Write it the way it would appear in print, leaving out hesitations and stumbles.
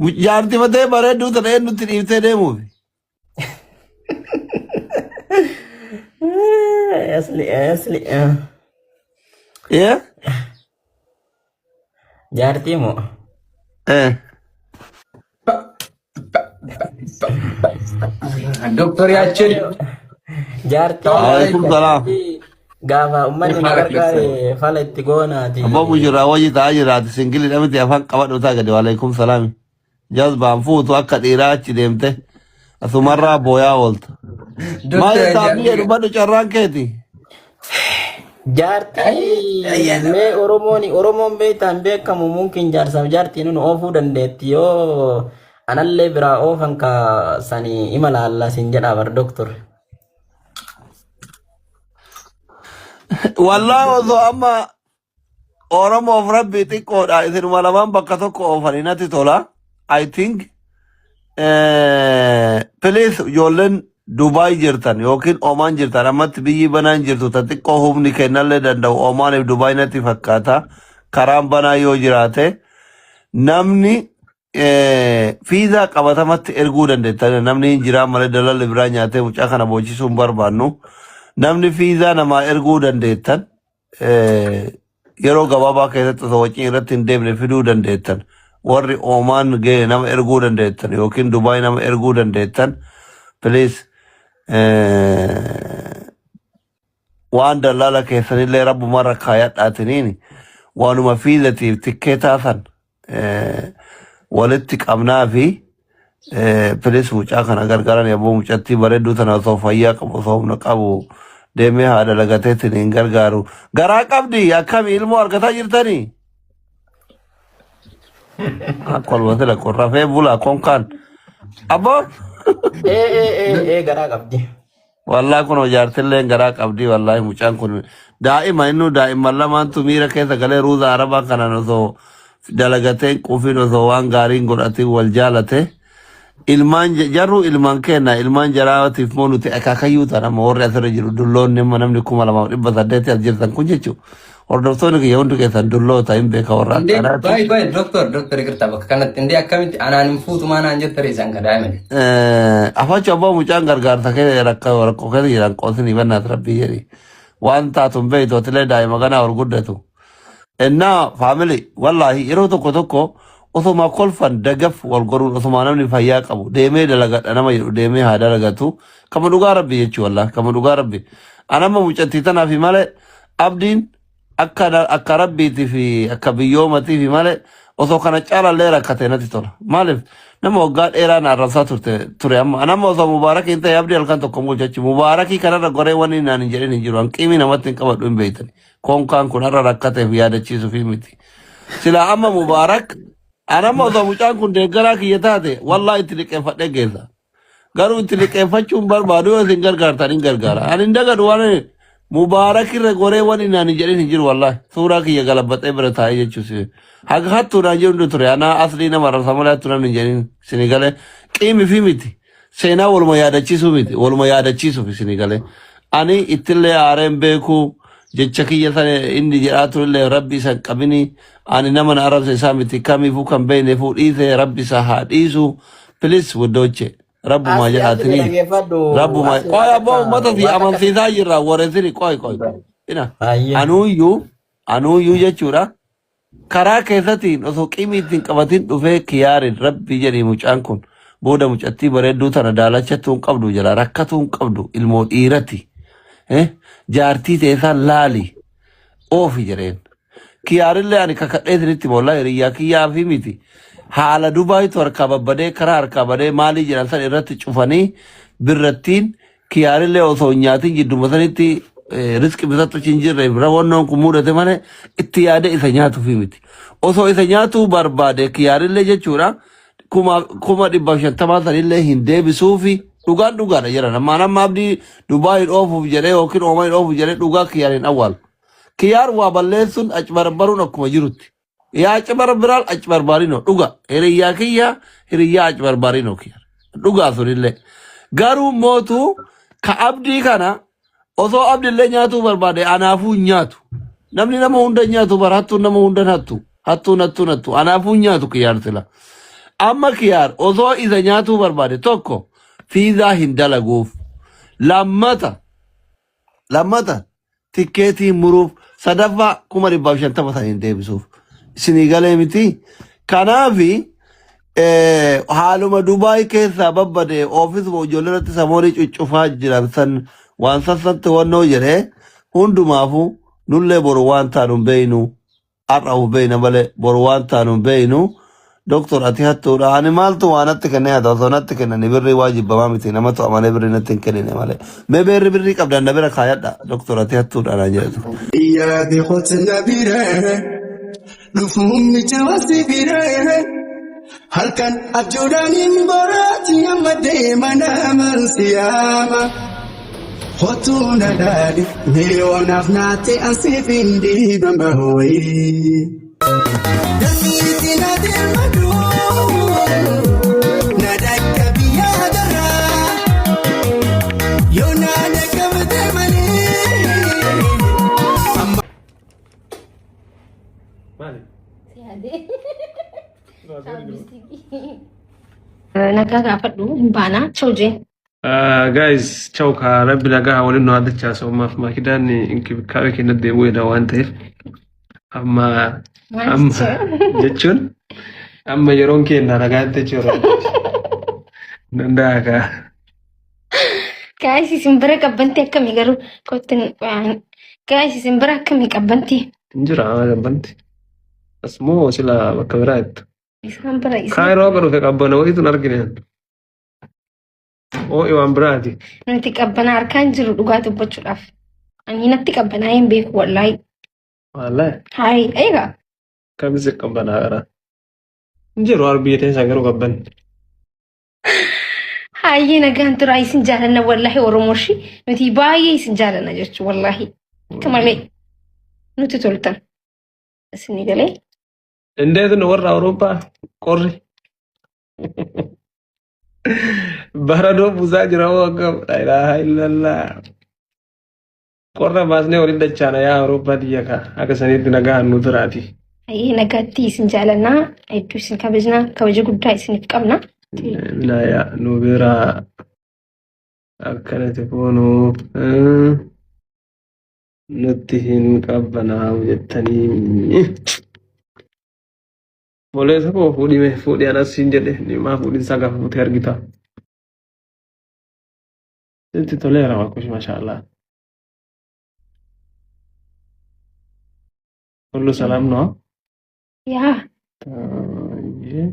Jaartifatee bareedduu tana eenyutti dhiiftee deemuuf? Asli asli. Yee? Jaartii moo? Eh. Doktor Yaachin. Jaartii Waalaikum salaam. gaafa uummanni na gargaare fala itti goonaati. Abbaa mujiraa wajji ta'aa jiraati singilii dhamiti afaan qabadhu ta'a gadi waalaikum salaami. Jazbaan fuutu akka dhiiraa achi deemte asumarraa booyaa oolta. Maal Doktor jettaa biyya dubbadhu carraan keeti. Jaartii mee Oromoon Oromoon beektaan beekamu mumkin jaarsaaf jaartiin nu oofuu dandeetti yoo anallee biraa oofan ka sanii ima laallaa sin jedhaa bar doktor. Wallaahi osoo amma Oromoof rabbi xiqqoodha isinuma lamaan bakka tokko oofanii natti tola. I think please ijoolleen Dubaay jirtan yookiin Omaan jirtan ammatti biyyi banaan jirtu ta xiqqoo humni kennallee danda'u Omaaniif Dubaay natti fakkaata. Karaan banaa yoo jiraate namni fiizaa qabatamatti erguu dandeettan namni hin jiraan malee dalalli biraa nyaatee mucaa kana boochisuu hin barbaannu. Namni fiizaa namaa erguu dandeettan yeroo gabaabaa keessatti osoo wacii irratti hin deemne fiduu dandeettan. Warri Oomaan ga'e nama erguu dandeettan yookiin Dubaay nama erguu dandeettan. Please waan dallaala keessanillee rabbumarra kaayadhaatiniin waanuma fiizatiif tikkeetaa san walitti qabnaa fi Pilis mucaa kana gargaaran yabboo mucattii bareedduu tana osoo fayyaa qabu osoo humna qabu deemee haa dalagateetiin hin gargaaru. Garaa qabdi akkami ilmoo argataa jirtanii? Kolba sila kun rafee bulaa konkaan. Abboo Ee ee ee ee garaa qabdi. Wallaahi kun jaartilleen garaa qabdi wallaahi mucaan kun daa'ima innuu daa'imman lamaantu miira keessa galee ruuza arabaa kanaan osoo dalagateen quufiin osoo waan gaariin godhatiin wal jaalate ilmaan jarru ilmaan kenna ilmaan jaraatiif moo nuti akaakayyuu ta'an amma warri asirra jiru dulloonni amma namni 2800 as jirtan kun jechuudha. Hordoftoonni kiyya hundi keessan dulloota hin beeka warra Indee akkanaati. baay'ee baay'ee doktor doktor ይቅርታ bakka kanatti indee akkamitti anaan hin fuutu maa naan jetta reesaan ka daa'imani. Afachu abbaa mucaan gargaarsa kee rakkoo rakkoo keessa jiran qoosni bannaat rabbii jedhi. Waan taatu hin beektu atilee daa'ima kanaa ol guddatu. Innaa faamili wallaahi yeroo tokko tokko osoma kolfan dagaf wal godhuun osoma namni fayyaa qabu deemee dalagadha nama jedhu deemee haa dalagatu. Kama dhugaa rabbi jechuu wallaahi kama dhugaa rabbi. Anamma mucattii tanaafi malee Abdiin akka akka rabbiitii fi akka biyyoomatii fi malee osoo kana caalallee rakkate natti tola. Maaliif nama waggaa dheeraa na arrabsaa turte ture amma an amma osoo mubaarakii hin ta'e abdii halkan tokko bulchachi mubaarakii kanarra goree wanni naan hin jedhin hin jiru hanqiimii namatti hin qabadhu hin beeytani. Konkaan kun har'a rakkateef yaadachiisuuf miti. Silaa amma mubaarak an amma osoo mucaan kun deeggaraa kiyya taate wallaa itti liqeeffadhee geessa. Garuu itti liqeeffachuu hin barbaadu yoo isin gargaartan hin gargaara. Ani hin dagadhu waan mubaarak irra goree waan inni ani jedhin hin jiru wallaahi. Suuraa kiyya galabbaxee bira taa'ee jechuus. Haga hattuu naan jedhu hundi ture. Anaa aslii nama arrabsa malee hattuu namni hin jedhin isinii galee. Qiimi fi miti. Seenaa waluma yaadachiisuu miti. Waluma yaadachiisuuf isinii galee. Ani ittillee aareen beeku jecha kiyya sana inni jedhaa turellee rabbi isa hin qabini. Ani nama na arrabse isaa miti kamiifuu kan beekneefuu dhiise rabbi isa haa dhiisu. Please wuddooche rabbumaa Asli asli jedhaatini dhaggeeffadhu rabbumaa asli qoy waa abboo takka ummata si waa takka amansiisaa jirra wareessini qoy qoy ina Baay'ee. anuuyyuu anuuyyuu jechuudha karaa keessatiin osoo qimii ittiin qabatin dhufee kiyaarin rabbi jedhii mucaan kun booda mucattii bareedduu tana daalachattuu hin qabdu jala rakkatuu hin qabdu ilmoo dhiirati eh jaartii teessaa laali oofi jedheen Kiyaarillee ani kakadhee isinitti hima wallahi hiriyyaa kiyyaa fi miti. Haala Dubaayitu harkaa babbadee karaa harkaa badee maalii jedhan san irratti cufanii birrattiin kiyaarillee osoo hin nyaatin jidduma sanitti riski bisattu hin jirre rawannoon kun mudate malee itti yaadee isa nyaatuufi miti. Osoo isa nyaatuu barbaade kiyaarillee jechuudha 150,000 sanillee hin deebisuufi dhugaan dhugaadha jedhan. Ammaan amma abdii Dubaayin oofuuf jedhee yookiin Oomanin oofuuf jedhee dhugaa kiyaar hin awwaalu. Kiyaar waa balleessuun acbarbaruun akkuma jirutti. Yaa acbarbiraal acbarbaarino dhuga. Hiriyyaa kiyya hiriyyaa acbarbaarino kiyaar. Dhugaa sunillee. Garuu mootu ka abdii kana osoo abdillee nyaatuu barbaade anaafuu hin nyaatu. Namni nama hunda hin nyaatu bara hattuun nama hunda hin hattu. Hattuun hattuun hattu. Anaafuu hin nyaatu kiyaar sila. Amma kiyaar osoo isa nyaatuu barbaade tokko fiizaa hin dalaguuf. Lammata lammata tikkeetii muruuf sadaffaa 150,000 san hin deebisuuf. Isinii galee miti. Kanaafi haaluma Dubaay keessaa babbade oofisuma ijoollee irratti samoorii cuccufaa jiran san waan sassatti wannoo jedhee hundumaafuu nullee boru waan taanu hin beeynu. Har'a of beeyna malee boru waan taanu hin beeynu. Doktor ati hattuudha. Ani maaltu waa natti kennee hata osoo natti kennani birrii waa jibbamaa miti namatu amanee birrii natti hin kennine malee. Mee beerri birrii qabdan na bira kaayadha. Doktor ati hattuudha naan jedhatu. Yaade hojjeta biree dhufuun mijaawaa si biree halkan abjuudhaan hin boraati amma deema namaan siyaama. Hotuu na laali miliyoonaaf naatti asiif hin dhiibama wayii. Danfiitti na deemaduu na dakka biyyaa garaa yoo na dhaqqabde malee. Maali? Siyaadee. Nagaa gaafadhu hin baanaa. Chau jeen. Guys, ciao ka rabbi nagaa waliin nu haa dachaasu ammaaf maakidaan inkibikaabee kenna deemuu jedha waan ta'eef amma Maal amma jechuudha? jechuun amma yeroon kenna nagaatti jechuudha. Danda'a kaa. Guys, isin bira qabbantii akkamii garuu kottin guys isin bira akkamii qabbantii? Hin jira qabbanti. As moo sila bakka biraa jettu. Isaan bira isin Kaayiroo akka dhufe qabbana wayitu hin argine. Oo'i waan biraati. Nuti qabbana harkaan jiru dhugaa dubbachuudhaaf. Ani natti qabbanaa hin beeku wallaahi. Wallaahi. Hayi egaa. Kamis qabbanaa gara. Hin jiru har biyya teessaa garuu qabbanni. Hayyee nagaan turaa isin jaalanna wallaahi Oromoo shi nuti baay'ee isin jaalanna jechuun wallaahi. Akka malee nuti toltan. Isin galee. Indeet nu warra Awurooppaa qorri. Baradoo buusaa jira hoo akkam. La ilaaha illallah. Qorra baasnee waliin dachaana yaa Awurooppaa tiyya kaa. Akka saniitti nagaan nu turaati. Hayyee nagaatti isin jaalannaa hedduu isin kabajna kabaja guddaa isiniif qabna. Minaayaa nu biraa akkanatti koonuu nutti hin qabbanaa'u jettanii. Obboleessa koo fuudhi mee fuudhi anas siin jedhe nimaa fuudhinsaa gaafa fuutee argita. Sitti toleera waaqosh maashaallah. Kullu salaam noo. Yaa. Taayee.